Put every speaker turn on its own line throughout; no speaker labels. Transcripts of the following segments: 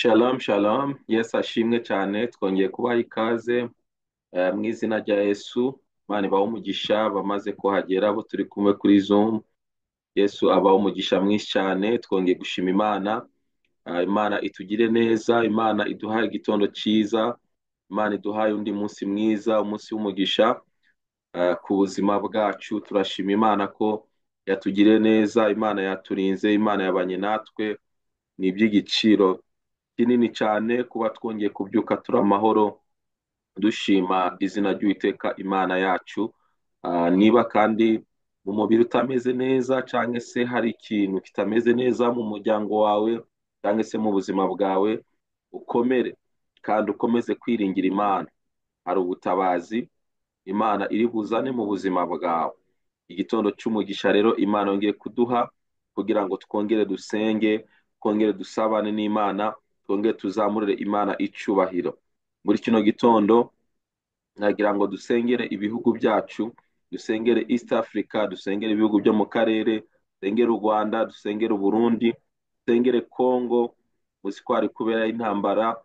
Shalom shalom, Yesu ashimwe cyane, twongeye kubaha ikaze mu izina rya Yesu. Imana ibahe umugisha bamaze kuhagera abo turi kumwe kuri Zoom. Yesu abahe umugisha mwinshi cyane, twongeye gushima Imana. Imana itugire neza, Imana iduhaye igitondo cyiza, Imana iduhaye undi munsi mwiza, umunsi w'umugisha ku buzima bwacu. Turashima Imana ko yatugiriye neza, Imana yaturinze, Imana yabanye natwe. Ni iby'igiciro kinini cyane kuba twongeye kubyuka turi amahoro, dushima izina ry'Uwiteka Imana yacu. Niba kandi mu mubiri utameze neza, cyangwa se hari ikintu kitameze neza mu muryango wawe, cyangwa se mu buzima bwawe, ukomere kandi ukomeze kwiringira Imana. Hari ubutabazi Imana iri buzane mu buzima bwawe. Igitondo cy'umugisha rero Imana yongeye kuduha kugira ngo twongere dusenge, twongere dusabane n'Imana, twongere tuzamurire Imana icyubahiro. Muri kino gitondo nagira ngo dusengere ibihugu byacu, dusengere East Africa, dusengere ibihugu byo mu karere, dusengere u Rwanda, dusengere Burundi, dusengere Congo, muzi ko hari kubera intambara,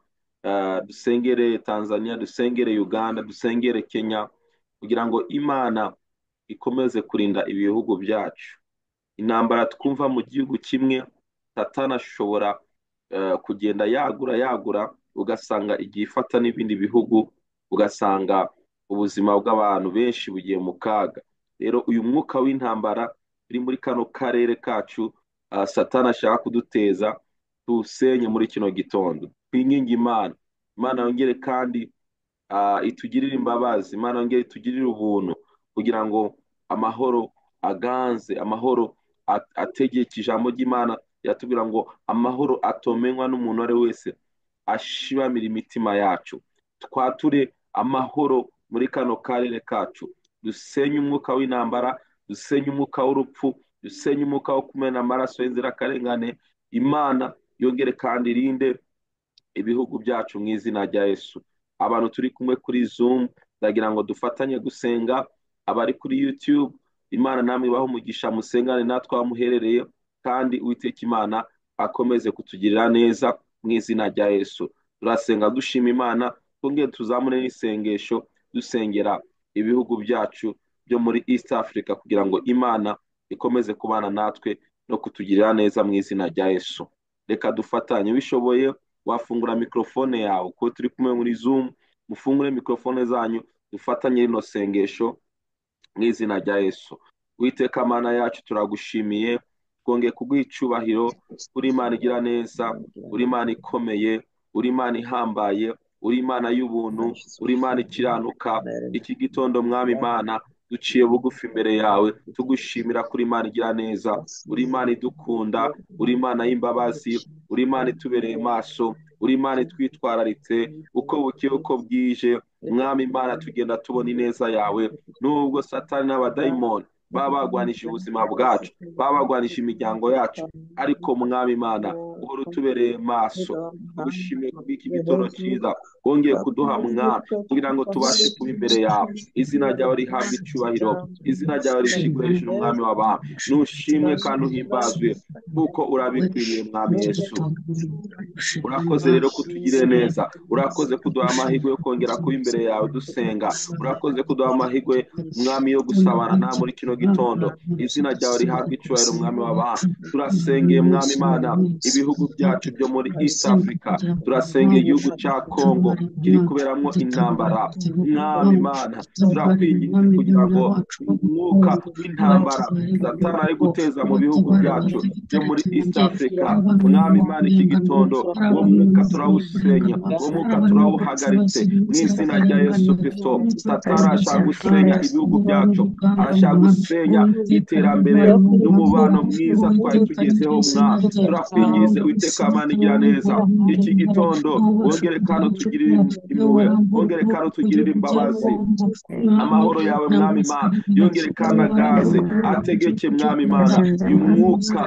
dusengere Tanzania, dusengere Uganda, dusengere Kenya, kugira ngo Imana ikomeze kurinda ibihugu byacu. Intambara twumva mu gihugu kimwe, Satani ashobora kugenda yagura yagura, ugasanga igiye ifata n'ibindi bihugu, ugasanga ubuzima bw'abantu benshi bugiye mu kaga. Rero uyu mwuka w'intambara uri muri kano karere kacu, Satani ashaka kuduteza, tuwusenye muri kino gitondo. Twinginge Imana, Imana yongere kandi itugirire imbabazi, Imana yongere itugirire ubuntu, kugira ngo amahoro aganze, amahoro ategeke. Ijambo ry'Imana riratubwira ngo amahoro atomenywa n'umuntu uwo ari we wese ashibamira imitima yacu. Twature amahoro muri kano karere kacu, dusenye umwuka w'intambara, dusenye umwuka w'urupfu, dusenye umwuka wo kumena amaraso y'inzirakarengane. Imana yongere kandi irinde ibihugu byacu mu izina rya Yesu. Abantu turi kumwe kuri Zoom, ndagira ngo dufatanye gusenga. Abari kuri YouTube, Imana namwe ibahe umugisha, musengane natwe aho muherereye, kandi Uwiteka Imana akomeze kutugirira neza mu izina rya Yesu. Turasenga dushima Imana, twongere tuzamure n'isengesho dusengera ibihugu byacu byo muri East Africa, kugira ngo Imana ikomeze kubana natwe no kutugirira neza mu izina rya Yesu. Reka dufatanye, ubishoboye wafungura mikrofone yawe, kuko turi kumwe muri Zoom, mufungure mikrofone zanyu dufatanye rino sengesho mu izina rya Yesu. Uwiteka Mana yacu, turagushimiye, twongeye kuguha icyubahiro. Uri Imana igira neza, uri Imana ikomeye, uri Imana ihambaye, uri Imana y'ubuntu, uri Imana ikiranuka. Iki gitondo Mwami Imana, duciye bugufi imbere yawe, tugushimira kuri Imana igira neza, uri Imana idukunda, uri Imana y'imbabazi, uri Imana itubereye maso, uri Imana itwitwararitse uko bukeye uko bwije. Mwami Imana, tugenda tubona ineza yawe, nubwo Satani n'abadayimoni baba bagwanije ubuzima bwacu, baba bagwanije imiryango yacu, ariko Mwami Imana uhora utubereye maso. Tugushimiye kubw'iki gitondo cyiza wongeye kuduha Mwami, kugira ngo tubashe kuba imbere yawe. Izina ryawe rihabwe icyubahiro, izina ryawe rishyirwe hejuru, Mwami w'abami. Nushimwe kandi uhimbazwe, kuko urabikwiriye Mwami Yesu. Urakoze rero kutugirira neza, urakoze kuduha amahirwe yo kongera kuba imbere yawe dusenga, urakoze kuduha amahirwe Mwami yo gusabana nawe muri kino gitondo. Izina ryawe rihabwe icyubahiro Mwami w'abami. Turasengeye Mwami Imana ibihugu byacu byo muri East Africa, turasengeye igihugu cya Congo kiri kuberamo intambara. Mwami Imana, turakwinginze kugira ngo umwuka w'intambara Satani ari guteza mu bihugu byacu byo muri East Africa, Mwami Imana, iki gitondo uwo mwuka turawusenya, uwo mwuka turawuhagaritse mu izina rya Yesu Kristo. Satani arashaka gusenya ibihugu byacu, arashaka gusenya iterambere n'umubano mwiza twari tugezeho. Mwami, turakwinginze Uwiteka Imana igira neza, iki gitondo wongere kandi utugirire impuhwe, wongere kandi utugirire imbabazi. Amahoro yawe Mwami Imana yongere kandi agaze ategeke Mwami Imana. Uyu mwuka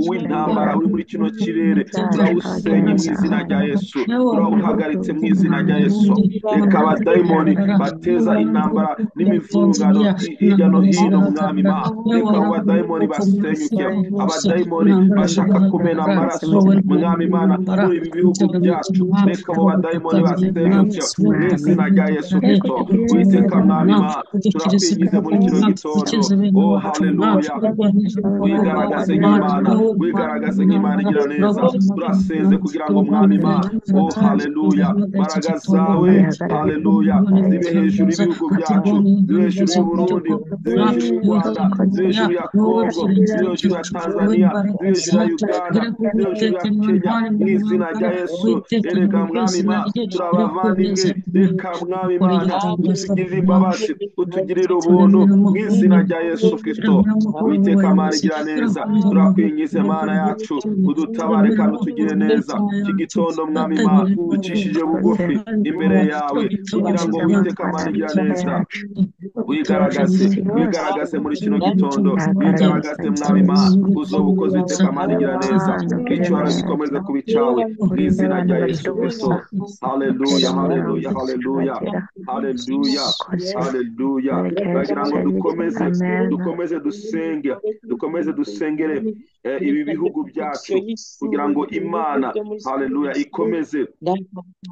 w'intambara uri muri kino kirere turawusenye mu izina rya Yesu, turawuhagaritse mu izina rya Yesu. Reka abadayimoni bateza intambara n'imivurungano hirya no hino Mwami Imana, reka abo badayimoni basenyuke, abadayimoni bashaka kumena amaraso Yesu,
wowe ntwari
mwami Imana,
y'intambara,
muri ibi bihugu
dutega
byacu,
imitima,
reka abo badayimoni
turagutakambye
basenyuke mu
Mwami
izina rya Yesu
utugabare,
Kristo.
udutabare
Uwiteka mwami Imana,
udukirize
turakwingize muri
ibihugu
kino gitondo.
ukize bene
Oh
wacu
haleluya.
urwanije ukuboko kwawe
Wigaragaze nk'Imana,
wowe ntwari
wigaragaze nk'Imana
y'intambara,
igira neza.
turaguhamagaye
Turasenze kugira ngo mwami
turaguhamagaye
Imana, oh haleluya,
turaguhamagaye iki
mbaraga
gitondo
zawe,
bihagarare
haleluya, zibe hejuru
ibitangaza
y'ibihugu byacu,
uturwanya
zibe hejuru
itangaza
y'u
mu buryo
Burundi,
bwawe
zibe hejuru y'u Rwanda, zibe
wowe
hejuru ya Kongo, zibe hejuru ya
byiringiro wowe
Tanzania,
mbaraga
zibe hejuru ya
zacu
Uganda,
dore ko
zibe hejuru
Uwiteka
ya
niwe
Kenya,
ntwari
mu
mu
izina rya
ntambara,
Yesu.
Uwiteka
Erega
ni
mwami
izina
Imana,
rye
turabavandimwe,
rirakomeza
reka mwami
ukora
Imana
igitangaza
utugirire imbabazi, utugirire ubuntu,
turemera
mu
amahoro
izina rya Yesu Kristo.
turemera amahoro mu
Uwiteka Mana
bayobozi
igira neza,
turemera amahoro
turakwingize
mu
Mana yacu,
batuye
udutabare
turemera
kandi
amahoro
utugire
mu
neza.
mitima
Iki
yacu
gitondo mwami Imana,
batagirira
ducishije bugufi imbere yawe, kugira ngo
Dukize
Uwiteka
amatwara
Mana igira
y'imitima
neza,
yacu
wigaragaze,
isi yose
wigaragaze muri kino gitondo,
ihagarare
wigaragaze mwami Imana, uzoba ukoze Uwiteka Mana igira neza,
ugire
icyubahiro
neza
gikomeze kuba icyawe, mu
urinde
izina
abantu
rya
bazira
Yesu Kristo.
ubusa
Haleluya,
utera
haleluya,
umurambo
haleluya,
ziragera
haleluya,
ukoze
haleluya.
ibigeragezo
Turagira ngo dukomeze,
amen
dukomeze dusenge, dukomeze dusengere ibi bihugu byacu, kugira ngo Imana, haleluya, ikomeze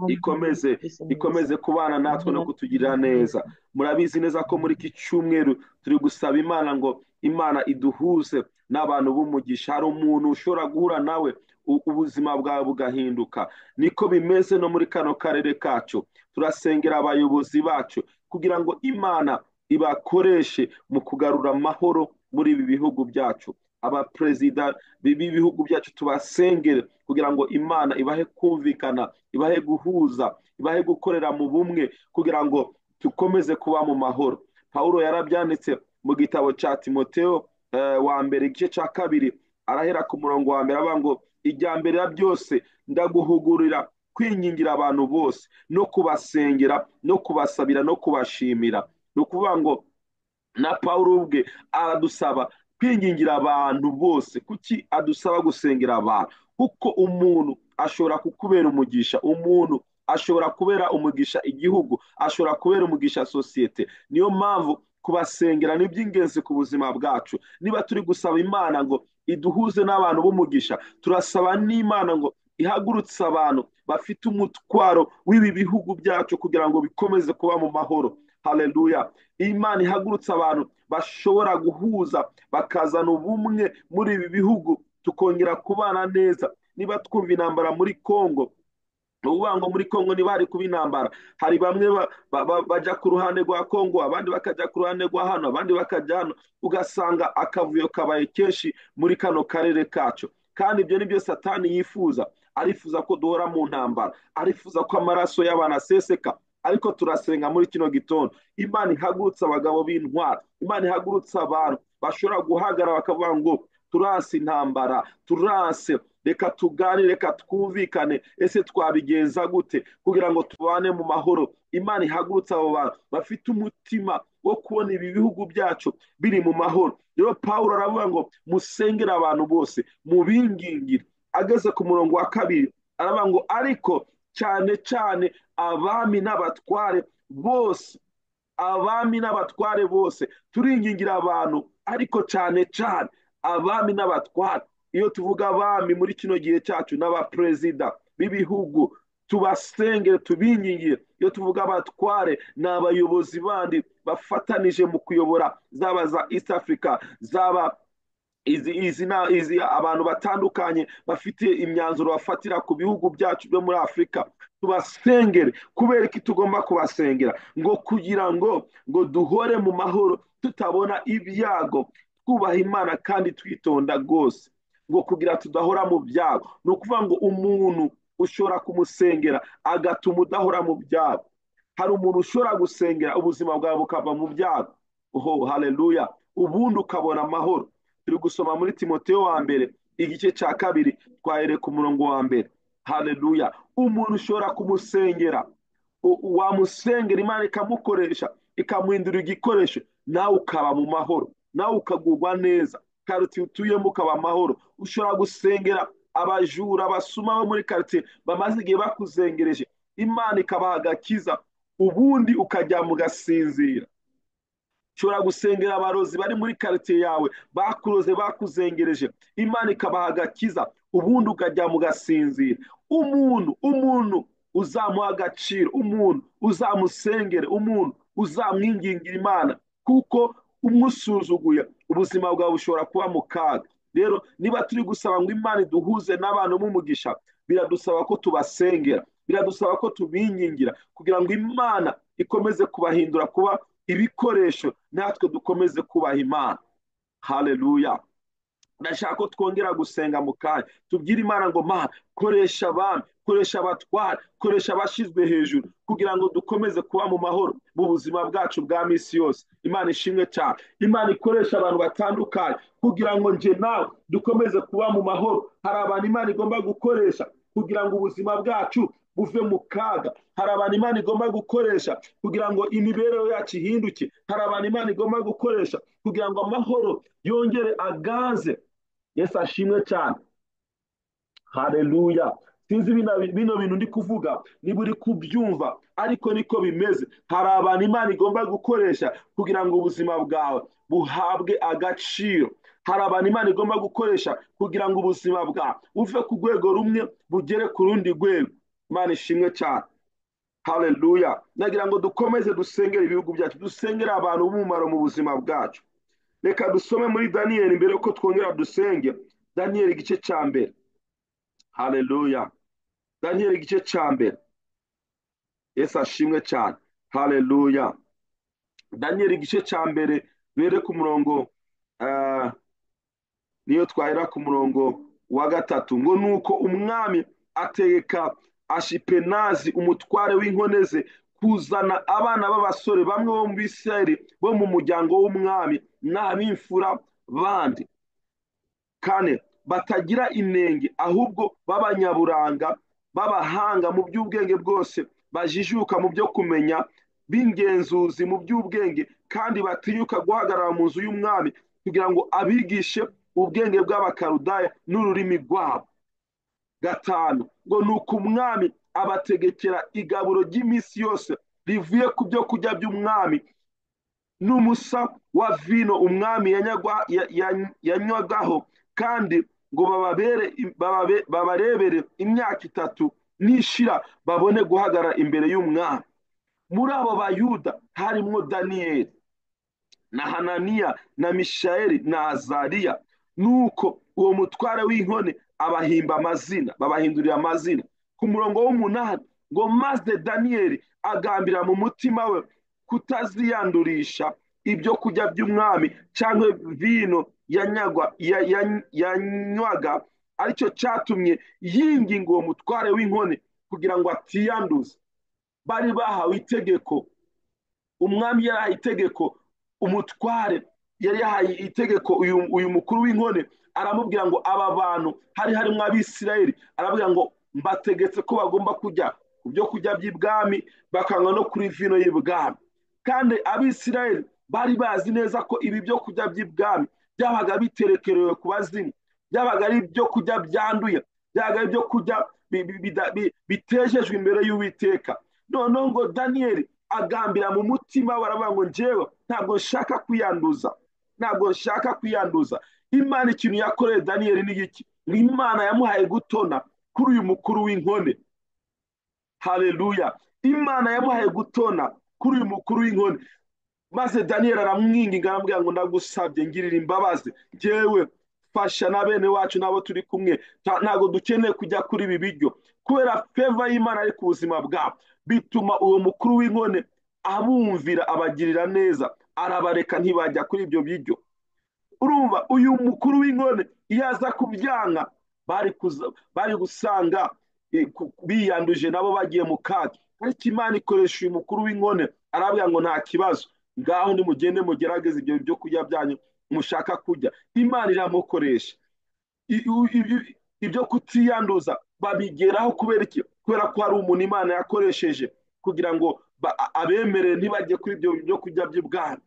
ikomeze ikomeze kubana natwe no kutugirira neza. Murabizi neza ko muri iki cyumweru turi gusaba Imana ngo Imana iduhuze n'abantu b'umugisha. Hari umuntu ushobora guhura nawe ubuzima bwawe bugahinduka. Niko bimeze no muri kano karere kacu. Turasengera abayobozi bacu kugira ngo Imana ibakoreshe mu kugarura amahoro muri ibi bihugu byacu. Abaperezida b'ibihugu byacu tubasengere kugira ngo Imana ibahe kumvikana, ibahe guhuza, ibahe gukorera mu bumwe, kugira ngo dukomeze kuba mu mahoro. Pawulo yarabyanditse mu gitabo cya Timoteo wa mbere igice cya 2, arahera ku murongo wa mbere avuga ngo ijya mbere ya byose ndaguhugurira kwingingira abantu bose no kubasengera no kubasabira no kubashimira. Ni ukuvuga ngo na Pawulo ubwe aradusaba kwingingira abantu bose. Kuki adusaba gusengera abantu? Kuko umuntu ashobora kukubera umugisha, umuntu ashobora kubera umugisha igihugu, ashobora kubera umugisha sosiyete. Niyo mpamvu kubasengera ni iby'ingenzi ku buzima bwacu. Niba turi gusaba Imana ngo iduhuze n'abantu b'umugisha, turasaba n'Imana ngo ihagurutse abantu bafite umutwaro w'ibi bihugu byacu kugira ngo bikomeze kuba mu mahoro. Haleluya. Imana ihagurutse abantu bashobora guhuza bakazana ubumwe muri ibi bihugu, tukongera kubana neza. Niba twumva intambara muri Kongo, ni ukuvuga ngo muri Kongo niba hari kuba intambara, hari bamwe bajya ku ruhande rwa Kongo, abandi bakajya ku ruhande rwa hano, abandi bakajya hano, ugasanga akavuyo kabaye kenshi muri kano karere kacu. Kandi ibyo ni byo Satani yifuza. Arifuza ko duhora mu ntambara, arifuza ko amaraso y'abantu aseseka. Ariko turasenga muri kino gitondo, Imana ihagurutse abagabo b'intwari, Imana ihagurutse abantu bashobora guhagarara bakavuga ngo turanse intambara, turanse, reka tuganire, reka twumvikane, ese twabigenza gute kugira ngo tubane mu mahoro. Imana ihagurutse abo bantu bafite umutima wo kubona ibi bihugu byacu biri mu mahoro. Rero Pawulo aravuga ngo musengere abantu bose, mubingingire. Ageze ku murongo wa 2 aravuga ngo ariko cyane cyane abami n'abatware bose, abami n'abatware bose. Turingingira abantu, ariko cyane cyane abami n'abatware. Iyo tuvuga abami muri kino gihe cyacu n'abaperezida b'ibihugu, tubasengere, tubingingire. Iyo tuvuga abatware ni abayobozi bandi bafatanije mu kuyobora, zaba za East Africa, zaba izi abantu batandukanye bafite imyanzuro bafatira ku bihugu byacu byo muri Afurika. Tubasengere. Kubera ko tugomba kubasengera ngo kugira ngo duhore mu mahoro, tutabona ibyago, twubaha Imana kandi twitonda rwose, ngo kugira tudahora mu byago. Ni ukuvuga ngo umuntu ushobora kumusengera agatuma udahora mu byago. Hari umuntu ushobora gusengera ubuzima bwawe bukava mu byago. Oh haleluya, ubundi ukabona amahoro. Turi gusoma muri Timoteo wa mbere igice cya 2, twahereye ku murongo wa 1. Haleluya. Umuntu ushobora kumusengera, wamusengera Imana ikamukoresha, ikamuhindura igikoresho, nawe ukaba mu mahoro, nawe ukagubwa neza, karitsiye utuyemo ukaba amahoro. Ushobora gusengera abajura, abasuma bo muri karitsiye bamaze igihe bakuzengereje, Imana ikabaha agakiza, ubundi ukajya mugasinzira. Ushobora gusengera abarozi bari muri karitsiye yawe, bakuroze, bakuzengereje, Imana ikabaha agakiza, ubundi ukajya mugasinzira. Umuntu uzamuha agaciro, umuntu uzamusengere, umuntu uzamwingingira Imana, kuko umusuzuguye ubuzima bwawe bushobora kuba mu kaga. Rero niba turi gusaba ngo Imana iduhuze n'abantu b'umugisha, biradusaba ko tubasengera, biradusaba ko tubingingira, kugira ngo Imana ikomeze kubahindura kuba ibikoresho, natwe dukomeze kubaha Imana. Haleluya. Ndashaka ko twongera gusenga mu kanya, tubwire Imana ngo Mana, koresha abami, koresha abatware, koresha abashyizwe hejuru, kugira ngo dukomeze kuba mu mahoro mu buzima bwacu bwa minsi yose. Imana ishimwe cyane. Imana ikoresha abantu batandukanye kugira ngo nje nawe dukomeze kuba mu mahoro. Hari abantu Imana igomba gukoresha kugira ngo ubuzima bwacu buve mu kaga. Hari abantu Imana igomba gukoresha kugira ngo imibereho yacu ihinduke. Hari abantu Imana igomba gukoresha kugira ngo amahoro yongere aganze. Yesu ashimwe cyane. Haleluya. Sinzi bino bintu ndi kuvuga niba uri kubyumva, ariko niko bimeze. Hari abantu Imana igomba gukoresha kugira ngo ubuzima bwawe buhabwe agaciro. Hari abantu Imana igomba gukoresha kugira ngo ubuzima bwawe buve ku rwego rumwe bugere ku rundi rwego. Imana ishimwe cyane. Haleluya. Nagira ngo dukomeze dusengere ibihugu byacu, dusengere abantu b'umumaro mu buzima bwacu. Reka dusome muri Daniyeli mbere yuko twongera dusenge. Daniyeli igice cya mbere. Haleluya. Daniyeli igice cya mbere. Yesu ashimwe cyane. Haleluya. Daniyeli igice cya mbere, bere ku murongo, niyo twahera ku murongo wa 3, ngo nuko umwami ategeka Ashipenazi umutware w'inkone ze kuzana abana b'abasore bamwe bo mu Bisirayeli bo mu muryango w'umwami n'ab'imfura bandi. 4, batagira inenge ahubwo b'abanyaburanga, b'abahanga mu by'ubwenge bwose, bajijuka mu byo kumenya, b'ingenzuzi mu by'ubwenge, kandi batinyuka guhagarara mu nzu y'umwami kugira ngo abigishe ubwenge bw'Abakaludaya n'ururimi rwabo. 5, ngo nuko umwami abategekera igaburo ry'iminsi yose rivuye ku byo kurya by'umwami n'umusa wa vino umwami yanywagaho, kandi ngo babarebere imyaka 3 nishira babone guhagarara imbere y'umwami. Muri abo Bayuda harimwo Daniyeli na Hananiya na Mishayeli na Azariya. Nuko uwo mutware w'inkone abahimba amazina, babahindurira amazina. Ku murongo w'8, ngo maze Daniyeli agambira mu mutima we kutaziyandurisha ibyo kurya by'umwami cyangwa vino yanywaga, aricyo cyatumye yinginga uwo mutware w'inkone kugira ngo atiyanduza. Bari bahawe itegeko, umwami yarahaye itegeko, umutware yari yahaye itegeko uyu mukuru w'inkone, aramubwira ngo aba bantu hari harimo Abisirayeli, arababwira ngo mbategetse ko bagomba kujya ku byo kurya by'ibwami, bakanywa no kuri vino y'ibwami. Kandi Abisirayeli bari bazi neza ko ibi byo kurya by'ibwami byabaga biterekerewe ku bazimu, byabaga ari ibyo kurya byanduye, byabaga ari ibyo kurya bitejejwe imbere y'Uwiteka. Noneho ngo Daniyeli agambira mu mutima we, aravuga ngo njyewe ntabwo nshaka kwiyanduza, ntabwo nshaka kwiyanduza. Imana ikintu yakoreye Daniyeli ni iki? Ni Imana yamuhaye gutona kuri uyu mukuru w'inkone. Haleluya. Imana yamuhaye gutona kuri uyu mukuru w'inkone. Maze Daniyeli aramwinginga, aramubwira ngo ndagusabye ngirira imbabazi, njyewe fasha na bene wacu nabo turi kumwe, ntabwo dukeneye kujya kuri ibi biryo. Kubera feva y'Imana ari ku buzima bwabo, bituma uwo mukuru w'inkone abumvira, abagirira neza, arabareka ntibajya kuri ibyo biryo. Urumva uyu mukuru w'inkone iyo aza kubyanga, bari gusanga biyanduje nabo bagiye mu kaga. Ariko Imana ikoresha uyu mukuru w'inkone, arabwira ngo nta kibazo, ngaho nimugende mugerageze ibyo byo kurya byanyu mushaka kurya. Imana iramukoresha. Ibyo kutiyanduza babigeraho kubera iki? Kubera ko hari umuntu Imana yakoresheje kugira ngo abemerere ntibajye kuri ibyo byo kurya by'ibwami.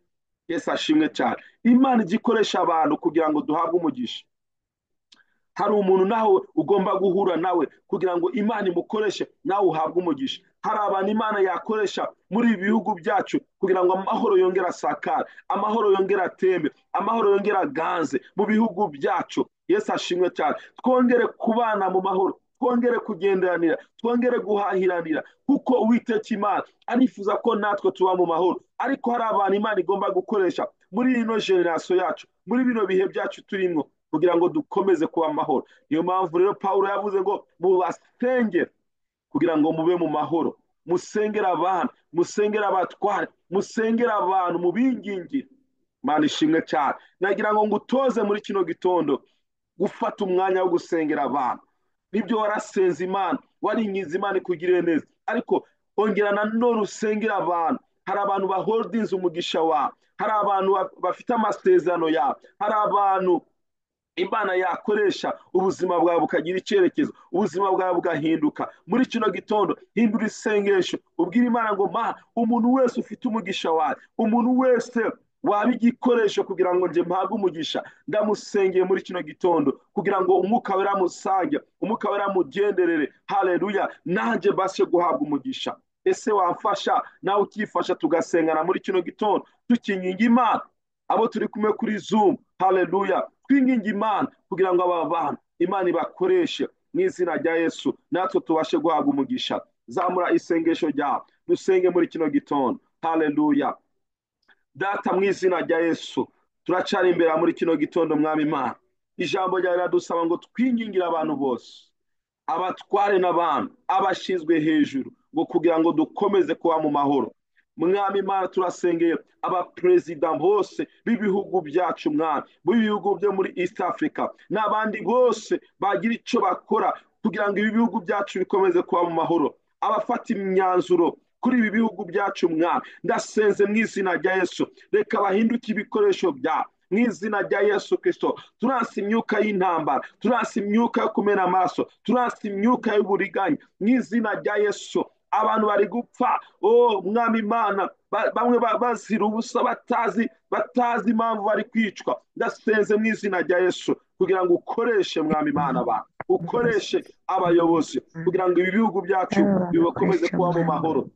Yesu ashimwe cyane. Imana ijya ikoresha abantu kugira ngo duhabwe umugisha. Hari umuntu nawe ugomba guhura nawe kugira ngo Imana imukoreshe nawe uhabwe umugisha. Hari abantu Imana yakoresha muri ibi bihugu byacu kugira ngo amahoro yongere asakare, amahoro yongere atembe, amahoro yongere aganze mu bihugu byacu. Yesu ashimwe cyane. Twongere kubana mu mahoro, twongere kugenderanira, twongere guhahiranira, kuko Uwiteka Imana arifuza ko natwe tuba mu mahoro. Ariko hari abantu Imana igomba gukoresha muri ino generasiyo yacu, muri bino bihe byacu turimo, kugira ngo dukomeze kuba amahoro. Niyo mpamvu rero Pawulo yavuze ngo mubasengere kugira ngo mube mu mahoro. Musengere abantu, musengere abatware, musengere abantu, mubingingire. Imana ishimwe cyane. Nagira ngo ngutoze muri kino gitondo gufata umwanya wo gusengera abantu. Nibyo warasenze Imana, waringinze Imana ikugirire neza, ariko ongera nanone usengere abantu. Hari abantu baholdinze umugisha wawe, hari abantu bafite amasezerano yawe, hari abantu Imana yakoresha ubuzima bwawe bukagira icyerekezo, ubuzima bwawe bugahinduka. Muri kino gitondo hindura isengesho, ubwire Imana ngo ma umuntu wese ufite umugisha wawe, umuntu wese waba igikoresho kugira ngo nje mpabwe umugisha, ndamusengeye muri kino gitondo kugira ngo umwuka wera amusange, umwuka wera amugenderere. Haleluya, nanjye mbashe guhabwa umugisha. Ese wamfasha nawe ukifasha tugasengana muri kino gitondo tukinginga Imana, abo turi kumwe kuri Zoom. Haleluya, twinginga Imana kugira ngo aba bantu Imana ibakoreshe mu izina rya Yesu, natwe tubashe guhabwa umugisha. Zamura isengesho ryawe dusenge muri kino gitondo. Haleluya. Data, mu izina rya Yesu turacara imbere muri kino gitondo. Mwami Imana, ijambo ryawe riradusaba ngo twingingire abantu bose, abatware n'abantu, abashyizwe hejuru, ngo kugira ngo dukomeze kuba mu mahoro. Mwami Imana, turasengeye abaperezida bose b'ibihugu byacu, Mwami, b'ibihugu byo muri East Africa n'abandi bose bagira icyo bakora kugira ngo ibi bihugu byacu bikomeze kuba mu mahoro. Abafata imyanzuro kuri ibi bihugu byacu, Mwami, ndasenze mu izina rya Yesu, reka bahinduke ibikoresho byabo mu izina rya Yesu Kristo. Turanse imyuka y'intambara, turanse imyuka yo kumena amaraso, turanse imyuka y'uburiganya mu izina rya Yesu. Abantu bari gupfa, oh Mwami Imana, bamwe bazira ubusa, batazi impamvu bari kwicwa. Ndasenze mu izina rya Yesu kugira ngo ukoreshe, Mwami Imana, abantu, ukoreshe abayobozi kugira ngo ibi bihugu byacu bibakomeze kuba mu mahoro.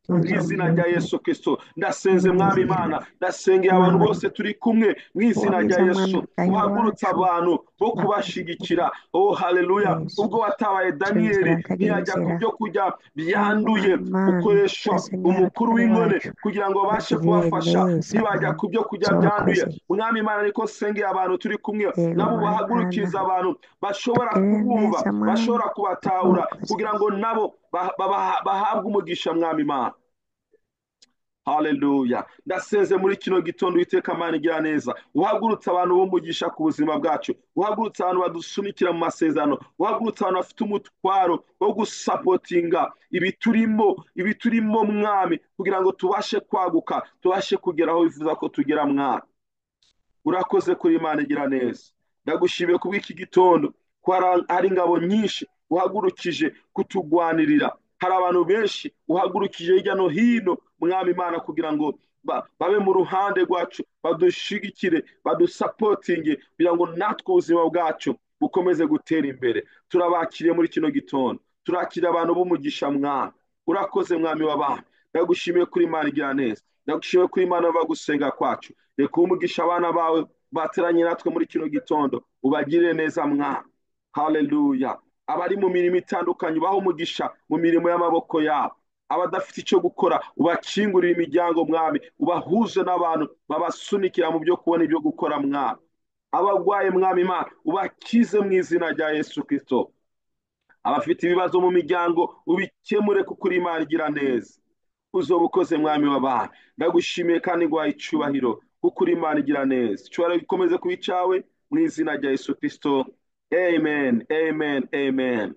Mu izina rya Yesu Kristo ndasenze, Mwami Imana, ndasengeye abantu bose turi kumwe mu izina rya Yesu, uhagurutse abantu bo kubashigikira. Oh haleluya, ubwo watabaye Daniyeli ntiyajya ku byo kurya byanduye, ukoresha umukuru w'inkone kugira ngo babashe kubafasha ntibajya ku byo kurya byanduye. Mwami Imana, ariko sengeye abantu turi kumwe nabo, bahagurukiriza abantu bashobora kubumva, bashobora kubatahura, kugira ngo nabo bahabwe umugisha, Mwami Imana. Haleluya, ndasenze muri kino gitondo, Uwiteka Imana igira neza, uhagurutse abantu b'umugisha ku buzima bwacu, uhagurutse abantu badusunikira mu masezerano, uhagurutse abantu bafite umutwaro wo gusapotinga ibiturimo, Mwami, kugira ngo tubashe kwaguka, tubashe kugera aho wifuza ko tugera. Mwami, urakoze kuri Imana igira neza. Ndagushimiye kubw'iki gitondo ko hari ingabo nyinshi uhagurukije kutugwanirira, hari abantu benshi uhagurukije hirya no hino, Mwami Imana, kugira ngo babe mu ruhande rwacu, badushigikire, badusapotinge, kugira ngo natwe ubuzima bwacu bukomeze gutera imbere. Turabakiriye muri kino gitondo, turakira abantu b'umugisha. Mwami, urakoze, Mwami w'abantu. Ndagushimiye kuri Imana igira neza, ndagushimiye kuri Imana bagusenga kwacu. Reka umugisha abana bawe bateranye natwe muri kino gitondo, ubagirire neza, Mwami. Haleluya. Abari mu mirimo itandukanye, ubahe umugisha mu mirimo y'amaboko yabo. Abadafite icyo gukora, ubakingurire imiryango, Mwami, ubahuze n'abantu babasunikira mu byo kubona ibyo gukora, Mwami. Abarwaye, Mwami Imana, ubakize mu izina rya Yesu Kristo. Abafite ibibazo mu miryango, ubikemure, kuko uri Imana igira neza. Uzoba ukoze, Mwami w'abantu. Ndagushimiye kandi nguhaye icyubahiro, kuko uri Imana igira neza. Icyubahiro gikomeze kuba icyawe mu izina rya Yesu Kristo. Amen, amen, amen.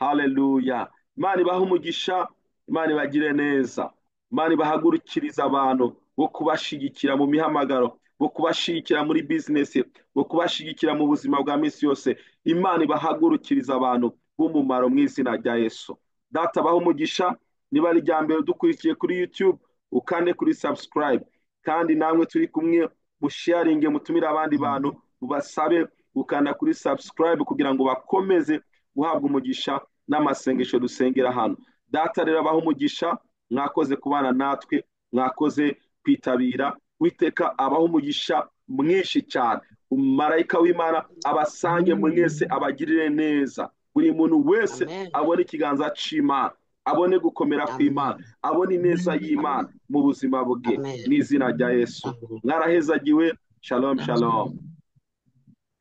Haleluya. Imana ibahe umugisha, Imana ibagire neza, Imana ibahagurukiriza abantu bo kubashigikira mu mihamagaro, bo kubashigikira muri bizinesi, bo kubashigikira mu buzima bwa minsi yose. Imana ibahagurukiriza abantu b'umumaro mu izina rya Yesu. Data abahe umugisha. Niba ari irya mbere dukurikiye kuri YouTube, ukande kuri subscribe, kandi namwe turi kumwe musharinge, mutumire abandi bantu, mubasabe gukanda kuri subscribe kugira ngo bakomeze guhabwa umugisha n'amasengesho dusengera hano. Data rero abaha umugisha, mwakoze kubana natwe, mwakoze kwitabira. Uwiteka abaha umugisha mwinshi cyane. Marayika w'Imana abasange mwese, abagirire neza. Buri muntu wese
Amen.
abone ikiganza cy'Imana, abone gukomera kw'Imana,
Amen.
abone ineza y'Imana
Amen.
mu buzima bwe,
Amen.
mu izina rya Yesu.
Amen.
Mwarahezagiwe. Shalom, shalom.